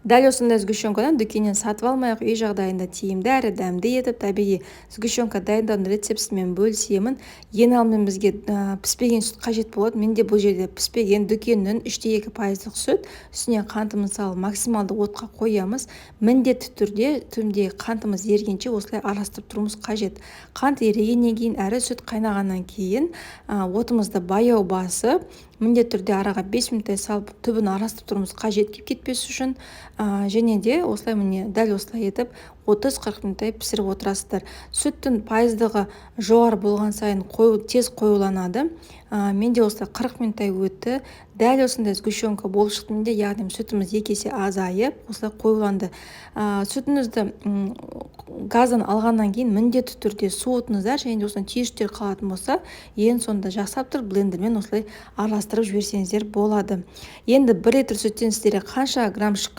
Дәл осындай сгущенканы дүкеннен сатып алмай-ақ, үй жағдайында тиімді әрі дәмді етіп табиғи сгущенка дайындаудың рецептісімен бөлісемін. Ең алдымен бізге піспеген сүт қажет болады. Менде бұл жерде піспеген дүкеннің 3,2 пайыздық сүт. Үстіне қантымызды салып, максималды отқа қоямыз. Міндетті түрде түбіндегі қантымыз ерігенше осылай араластырып тұруымыз қажет. Қант ерігеннен кейін әрі сүт қайнағаннан кейін отымызды баяу басып, міндетті түрде араға 5 минуттай салып, түбін араластырып тұруымыз қажет күйіп кетпес үшін. Және де осылай, міне, дәл осылай етіп 30-40 минуттай пісіріп отырасыздар. Сүттің пайыздығы жоғары болған сайын қою, тез қоюланады. Менде осылай 40 минуттай өтті. Дәл осындай сгущенка болып шықты менде, яғни сүтіміз 2 есе азайып, осылай қоюланды. Сүтіңізді газдан алғаннан кейін міндетті түрде суытыңыздар және де осындай түйіршіктер қалатын болса, ең соңында жақсылап тұрып блендермен осылай араластырып жіберсеңіздер болады. Енді 1 литр сүттен сіздерге қанша грамм шыққан